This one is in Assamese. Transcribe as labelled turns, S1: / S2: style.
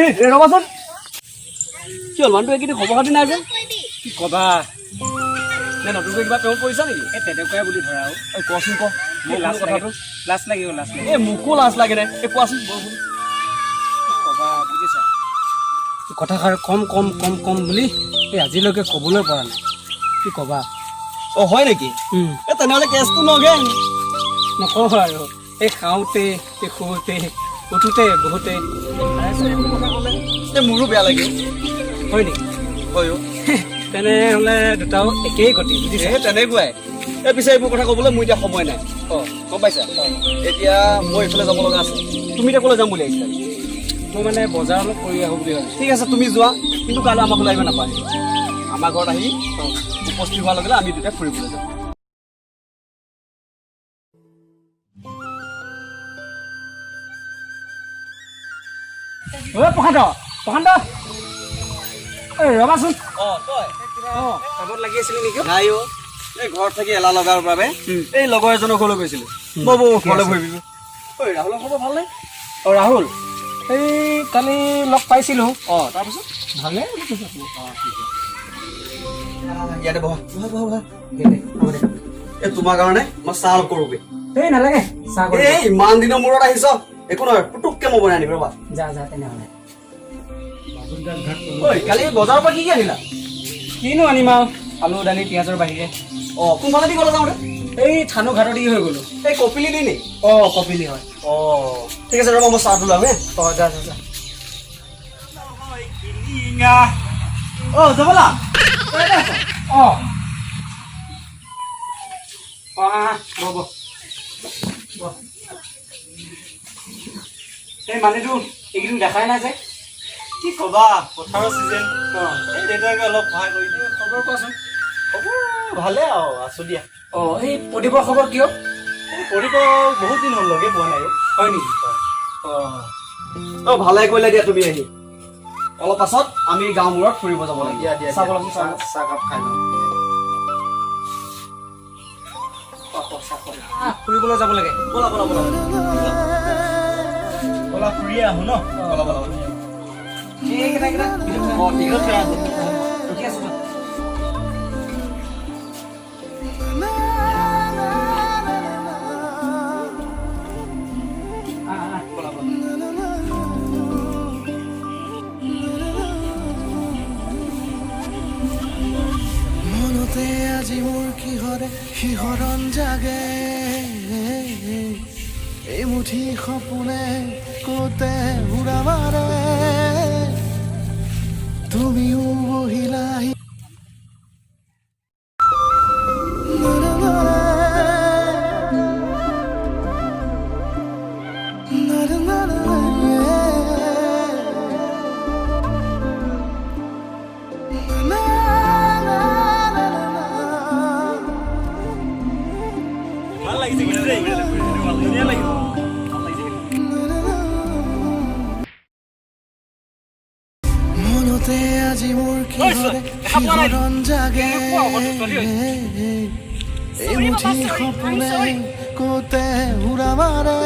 S1: ৰ'বাচোন, কি হ'ল? মানুহটো এইকেইদিন খবৰ খাতি নাই যে?
S2: কি ক'বা।
S1: নে নতুনকৈ কিবা প্ৰেমত পৰিছা নেকি?
S2: এই তেনেকুৱাই বুলি ধৰা আৰু।
S1: এই কোৱাচোন, ক।
S2: এই লাজ লাগে।
S1: কথাটো।
S2: লাজ লাগিব, লাজ লাগিব।
S1: এই মোকো লাজ লাগে দে। এই কোৱাচোন, বৰষুণ।
S2: কি ক'বা বুজিছা, কথাষাৰ কম কম কম কম বুলি এই আজিলৈকে ক'বলৈ পৰা নাই, কি ক'বা।
S1: অ, হয় নেকি? এই তেনেহ'লে কেছটো নগেন।
S2: নকওঁ আৰু। এই খাওঁতে, এই শুওঁতে, উঠোতে, বহুতে।
S1: এইবোৰ কথা ক'লে এই মোৰো বেয়া লাগে।
S2: হয় নেকি?
S1: হয় অ'।
S2: তেনেহ'লে দুটাও একেই গতি, বুজিছা।
S1: এই তেনেকুৱাই। এই পিছে এইবোৰ কথা ক'বলৈ মোৰ এতিয়া সময় নাই। গম পাইছা, এতিয়া মই এইফালে যাব লগা আছে। তুমি এতিয়া ক'লৈ যাম বুলি আহিছিলা?
S2: মই মানে বজাৰ অলপ কৰি আহোঁ বুলি ভাবিছোঁ।
S1: ঠিক আছে, তুমি যোৱা। কিন্তু কাইলৈ আমাক ওলাই আহিব নাপায়। আমাৰ ঘৰত আহি উপস্থিত হোৱাৰ লগে লগে আমি দুটাই ফুৰিবলৈ যাম।
S2: ঐ প্ৰশান্ত, প্ৰশান্ত, ঐ ৰ'বাচোন।
S1: অ, তই?
S2: অঁ, কামত লাগি আছিলি নেকি?
S1: নাই অ', এই ঘৰত থাকি এলাহ লগাৰ বাবে এই লগৰ এজনৰ ঘৰলৈ গৈছিলো। বৌ বৌ, ঘৰলৈ ভৰিবি। ঐ, ৰাহুলৰ খবৰ ভালনে?
S2: অঁ, ৰাহুল, এই কালি লগ পাইছিলোঁ।
S1: অ, তাৰপিছত?
S2: ভালে।
S1: অ, ঠিক আছে। ইয়াতে বহা, বহা, বহা, বহা।
S2: দে দে, হ'ব দে।
S1: এই তোমাৰ কাৰণে মই চাহ অলপ কৰোগৈ।
S2: এই নালাগে চাহ কৰি।
S1: এই ইমান দিনৰ মূৰত আহিছ, একো নহয়, পুতুককে মই বনাই আনিম, ৰ'বা।
S2: যা যা তেনেহ'লে।
S1: ঐ, কালি বজাৰৰ পৰা কি কি আনিলা?
S2: কিনো আনিম আৰু, আলু, দালি, পিঁয়াজৰ বাহিৰে।
S1: অ, কোনফালেদি গ'লে যাওঁতে?
S2: এই থানো ঘাটৰ দি হৈ গ'লো।
S1: এই কপিলি দি নি?
S2: অঁ, কপিলি হয়।
S1: অ, ঠিক আছে, ৰ'বা, মই চাহটো লাম হে।
S2: অঁ, যা যা যা।
S1: অ, যাবলা।
S2: অঁ অঁ, আহ, বহ বহ বহ। এই মানুহটো এইকেইদিন দেখাই নাই যে?
S3: কি কবা, পথাৰৰ চিজন। এই দেউতাকে অলপ সহায় কৰি দিয়ে।
S2: খবৰ কোৱাচোন।
S3: খবৰ ভালে আৰু, আছো দিয়া।
S2: অঁ, এই প্ৰদীপৰ খবৰ কিয়?
S3: এই প্ৰদীপক বহুত দিন হ'ল লগে পোৱা নাই অ'।
S2: হয় নেকি? অঁ।
S1: অ, ভালে কৰিলে দিয়া তুমি আহি। অলপ পাছত আমি গাঁও মূৰত ফুৰিব যাব লাগিব।
S3: দিয়া দিয়া।
S1: চাহ বনাচোন, চাহ।
S3: চাহকাপ খাই লওঁ।
S2: খোৱা খোৱা, চাহ খোৱা। আহ, ফুৰিবলৈ যাব লাগে।
S1: ব'লা ব'লা ব'লা।
S3: ব'লা, ফুৰিয়ে আহো ন।
S1: ব'লা ব'লা ব'লা।
S2: এইকেইটা কেইটা।
S1: অ, ঠিক আছে।
S2: ৰখি আছো। আহ, আহ,
S1: ব'লা ব'লা।
S4: মনতে আজি মোৰ কিহৰে শিহৰণ জাগে, এমুঠি সপোনে ক'তে উৰা মাৰে, তুমিও বহিলাহি।
S3: ভাল লাগিছে কিন্তু দেই, ধুনীয়া লাগিছে, ভাল লাগিছে কিন্তু।
S4: মনতে আজি মোৰ কিহৰে শিহৰণ জাগে, এমুঠি সপোনে ক'তে উৰা মাৰে।